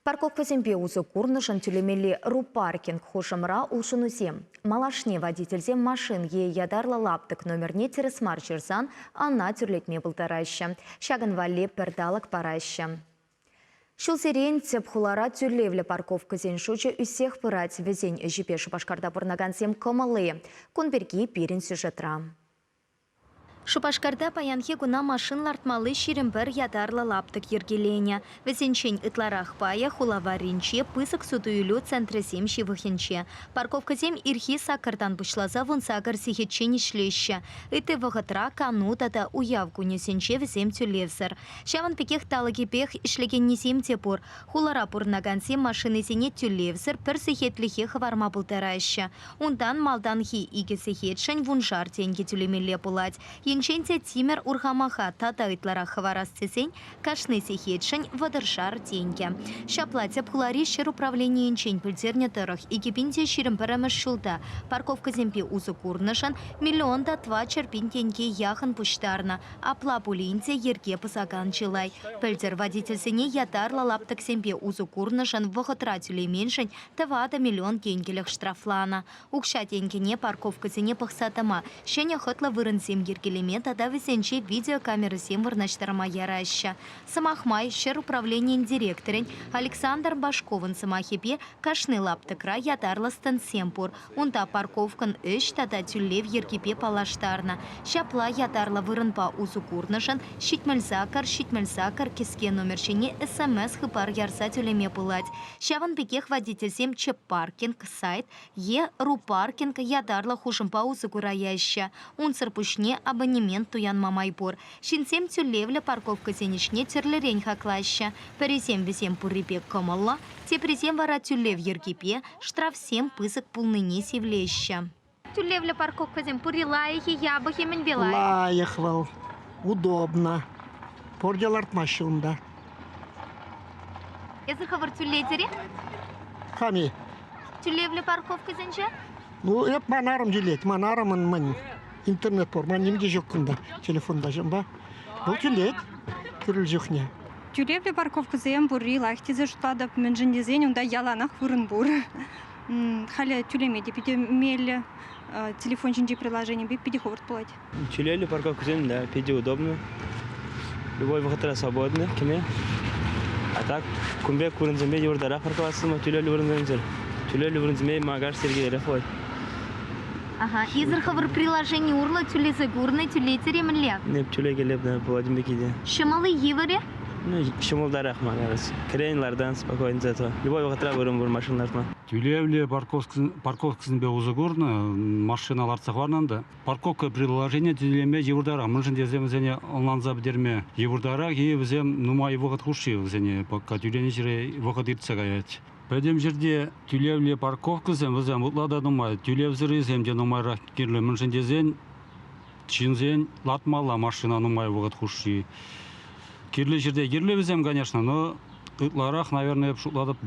Парковкӑсемпе усӑ курнӑшӑн тӳлемелли Рупаркинг хушӑмра улшӑнусем. Малашне водительсем машин е ятарлӑ лаптӑк номерне тӗрӗс мар ҫырсан ӑна тӳрлетме пултараҫҫӗ. Ҫакӑн валли пӗр талӑк параҫҫӗ. Ҫулсерен тӗп хулара тӳлевлӗ парковкӑсен шучӗ ӳссех пырать. Вӗсен ӗҫӗпе Шупашкарта пурӑнакансем кӑмӑллӑ-и? Кун пирки пирӗн сюжетра. Шупашкарта паянхи куна машин лартмалли 21 ятарлӑ лаптӑк йӗркеленӗ. Вӗсенчен ытларах пайӗ хула варринче, пысӑк суту-илӳ центрӗсем ҫывӑхӗнче. Парковкӑсем ирхи саккӑртан пуҫласа 18 сехетчен ӗҫлеҫҫӗ. Ытти вӑхӑтра кану тата уяв кунӗсенче вӗсем тӳлевсӗр. Ҫавӑн пекех талӑкӗпех ӗҫлекеннисем те пур. Хулара пурӑнакансем машинисене тӳлевсӗр пӗр сехетлӗхе хӑварма пултараҫҫӗ. Унтан малтанхи икӗ сехетшӗн вуншар тенкӗ тӳлемелле пулать. Енчен те тимӗр урхамаха тата ытларах хӑварас тесен кашни сехетшӗн вӑтӑршар тенкӗ. Ҫапла тӗп хулари ҫӗр управленийӗнчен пӗлтернӗ тӑрӑх 2021 ҫулта парковкӑсемпе усӑ курнӑшӑн миллион та 400 пин тенке яхӑн пуҫтарнӑ. Апла пулин те йӗрке пӑсакан чылай. Пӗлтӗр водительсене ятарлӑ лаптӑксемпе усӑ курнӑшӑн вӑхӑтра тӳлеменшӗн 4 миллион тенкӗлӗх штрафланӑ. Укҫа-тенкӗне парковкӑсене пӑхса тӑма, ҫӗнӗ хӑтлӑ вырӑнсем йӗркелеме тата вӗсенче видеокамерӑсем вырнаҫтарма яраҫҫӗ. Сӑмах май, ҫӗр управленийӗн директорӗн Александр Башковӑн сӑмахӗпе, кашни лаптӑкра ятарлӑ стендсем пур. Унта парковкӑн ӗҫ тата тӳлев йӗркипе паллаштарнӑ. Ҫапла ятарлӑ вырӑнпа усӑ курнӑшӑн 78 78 кӗске номер ҫине СМС-хыпар ярса тӳлеме пулать. Ҫавӑн пекех водительсем Чеппаркинг сайт е Рупаркинг ятарлӑ хушӑмпа усӑ кураяҫҫӗ. Унсӑр пуҫне абонемент туянма май пур. Ҫынсем тӳлевлӗ парковкӑсен ӗҫне тӗрлӗрен хаклаҫҫӗ. Пӗрисем вӗсем пуррипе кӑмӑллӑ, теприсем вара тӳлев йӗркипе штрафсем пысӑк пулнине сивлеҫҫӗ. Тӳлевлӗ парковкӑсем пурри лайӑх-и, япӑх-и, мӗнпе лайӑх? Лайӑх вӑл, удобно. Пурте лартмаҫҫӗ унта. Эсир хӑвӑр тӳлетӗр-и? Хами. Тӳлевлӗ парковкӑсенче? Ну, эп ман арӑм тӳлет. Ман арӑмӑн мӗн интернет пур. Ман ним те ҫук кунта телефонпа ҫынпа. Вӑл тӳлет кирлӗ чухне. Тӳлевлӗ парковкӑсем пурри лайӑх тесе шутлатӑп. Мӗншӗн тесен унта яланах вырӑн пур. Халӗ тӳлеме те питӗ меллӗ. Телефон ҫинчи приложенипе питӗ хӑвӑрт пулать. Тӳлевлӗ парковкӑсем, да, питӗ удобно. Любой вӑхӑтра свободно кӗме. А так, кун пек вырӑнсемпе йывӑртарах парковаться тӳлевлӗ вырӑнсемсӗр. Тӳлевлӗ вырӑнсемпе магаш Сергейрех пулать. Ага. Эсир хӑвӑр приложени урлӑ тӳлесе курнӑ, тӳлетӗр-и мӗнле? Не, тӳлекелеп, да, пулать пек те. Ҫӑмӑл-и, йывӑр-и? Ну, ҫӑмӑлтарах ман кажется. Кӗрен лартан спокойно зато. Любой вӑхӑтра вырӑн пур машина лартма. Тӳлевлӗ парковкӑсемпе усӑ курнӑ, машина лартса хӑварнӑ ӗнтӗ. Парковка приложение тӳлеме йывӑртарах. Мӗншӗн тесен вӗсене ӑнланса пӗтерме йывӑртарах и вӗсем нумай вӑхӑт хушши вӗсене пока тӳленӗ ҫӗре вӑхӑт иртсе каять. Пӗтӗм ҫӗрте тӳлевлӗ парковкӑсем вӗсем ытла та нумай, тӳлевсӗррисем те нумайрах кирлӗ. Мӗншӗн тесен ҫынсен лартмалла машина нумай вӑхӑт хушши. Кирлӗ ҫӗрте кирлӗ вӗсем, конечно, но ытларах, наверное, эп шутлатӑп,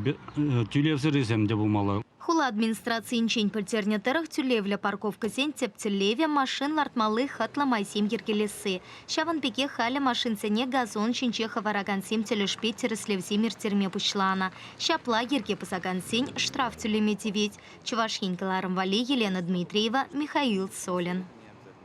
тӳлевсӗррисем те пулмалла. Хула администрацийӗнчен пӗлтернӗ тӑрӑх, тӳлевлӗ парковкӑсен тӗп тӗллевӗ машин лартмалли хӑтлӑ майсем йӗркелесси. Ҫавӑн пекех халӗ машинсене газон ҫинче хӑваракансем тӗлӗшпе тӗрӗслевсем ирттерме пуҫланӑ. Ҫапла йӗрке пӑсакансен штраф тӳлеме тивет. Чӑваш Ен кӑларӑм валли Елена Дмитриева, Михаил Солин.